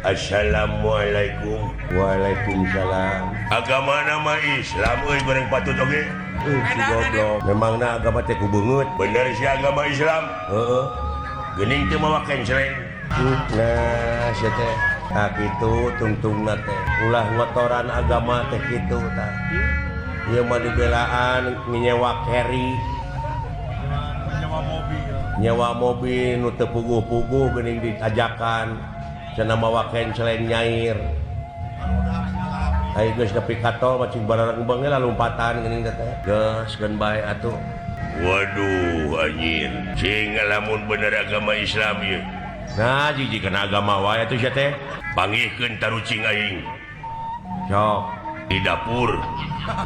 Assalamualaikum. Waalaikumsalam. Agama nama Islam euy, goreng patut oge. Si goblok, memangna agama teh ku beungeut? Bener sih agama Islam? Heeh. Geuning teu mawa kenceleng? Nah, sia teh, tah kitu tungtungna teh, ulah ngotoran agama teh kitu tah. Ieu mah dibelaan nyewa carry, nyewa mobil nu teu puguh-puguh, geuning diajakan cenah mawa kenceleng nyair. Ayo geus nepi ka tol mah cing barareng lah lompatan geuning teh. Geus, keun bae atuh. Waduh, anjir, cing lamun bener agama Islam ieu. Nah, jiji kana agama wae atuh sia teh. Panggihkeun tarucing aing. Sok. Di dapur.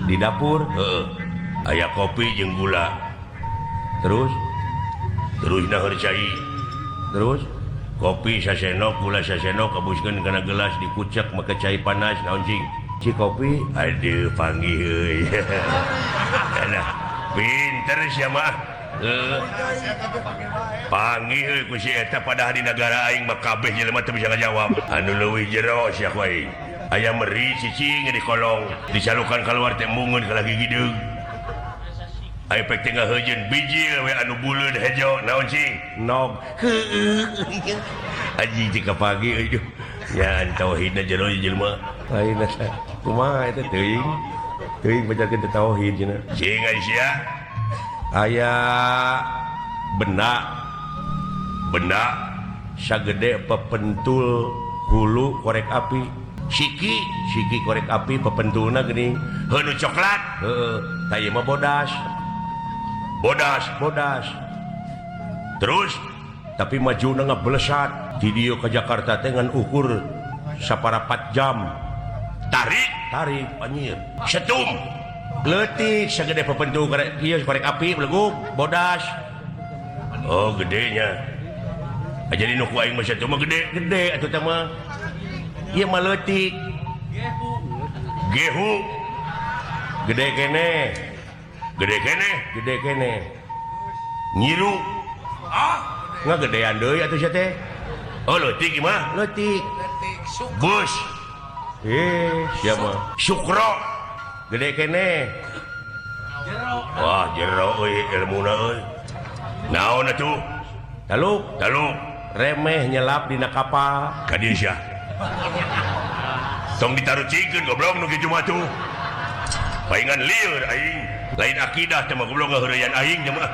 Di dapur? Heeh, aya kopi jeung gula. Terus? Terus naheur cai. Terus? Kopi sasenok, gula sasenok, kabuskeun kana gelas, dikucek make cai panas. Naon cing? Ci kopi. Aduh, panggih euy. Nah, pinter sia mah. Heuh. Panggih euy ku si eta, padahal di negara aing mah kabeh jelema teu bisa ngajawab. Anu leuwih jero sia ku aing. Aya meri cicing di kolong, dicalukan keluar teh mungun ka lagi gideug. Aya pek teh ngaheujeun biji we anu buleud hejo, naon cing? Nog. Heueuh. Anjing, cik pagi euy. Ya, tauhidna jero jelema. Lain teh kumaha eta, teuing teuing bacakeun teh tauhid cenah. Cing ai sia. Aya benda. Benda. Sagede pepentul hulu korek api. Siki. Siki korek api pepentulna geuning. Heuh, nu coklat? Heeh, tah ieu mah bodas. Bodas? Bodas. Terus? Tapi majuna ngeblesat di dieu ke Jakarta teh ngan ukur saparapat jam. Tarik. Tarik, anjir. Setum. Leutik, sagede pepentul korek ieu, korek api beleguk bodas. Oh, gedenya. Ah, jadi nu ku aing mah setum mah gede. Gede atuh teh mah, ieu mah leutik. Gehu. Gede kene. Gede kene. Gede kene. Nyiru. Ah, ngagedean deui atuh sia teh. Oh, leutik ieu mah. Leutik. Bus. Eh, siapa? Sukro. Gede kene. Wah, jero euy ilmuna euy. Naon atuh? Taluk. Taluk. Remeh nyelap dina kapal. Ka dieu sia. Tong ditarucingkeun, goblok, nu kitu mah tuh. Paingan lieur aing. Lain akidah teh mah, goblok, ngaheureyan aing teh mah.